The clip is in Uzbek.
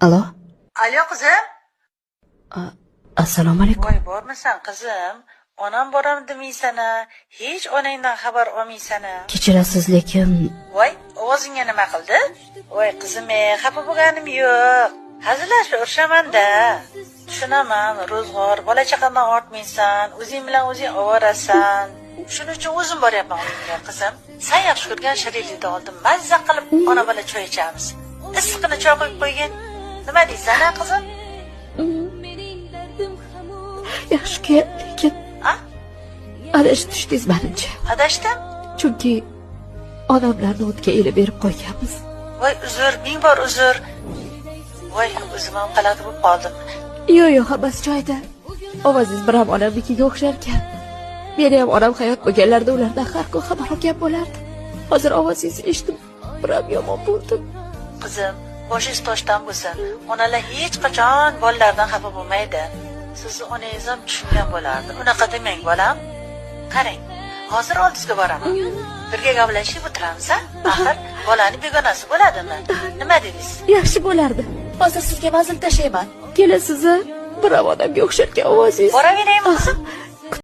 Alo. Alo, qizim. Assalomu alaykum. Voy, bormisan, qizim? Onam boram demaysan-a, hech onangdan xabar olmaysan-a. Kechirasiz, lekin Voy, ovozingga nima qildi? Voy, qizim, xafa bo'lganim yo'q. Hazillashib urishaman-da. Tushunaman, ro'zg'or, bola chaqadan ortmaysan, o'zing bilan o'zing ovorasan. Shuning uchun o'zim boryapman uyingga, qizim. San yaxshi ko'rgan shirinlikni oldim. Mazza qilib ona bola choy ichamiz. Issiqqina choy qo'yib qo'ygin. Nima deysan, a, qizim? Yaxshi, lekin A? adashib tushdingiz manimcha. Adashdim? Chunki onamlarni o'tga elib berib qo'yganmiz. Voy, uzr, ming bor uzr. Voy, o'zim ham g'alati bo'lib qoldim. Yo'q, yo'q, hammasi joyida. Ovozingiz biram onamnikiga o'xsharkan. Meni ham onam hayot bo'lganlarida ulardan har kun xabar olgan bo'lardim. Hozir ovozingizni eshitib, biram yomon bo'ldim. Qizim, boshingiz toshdan bo'lsin. Onalar hech qachon bolalaridan xafa bo'lmaydi. Sizni onangiz ham tushungan bo'lardi. Unaqa demang, bolam. Qarang, hozir oldingizga boraman. Birga gaplashib o'tiramiz, a? Axir, bolani begonasi bo'ladimi? Nima dedingiz? Yaxshi bo'lardi. Hozir sizga manzil tashlayman. Kelasiz, a? Biram onamga o'xsharkan ovozingiz. Boraveraymi, qizim?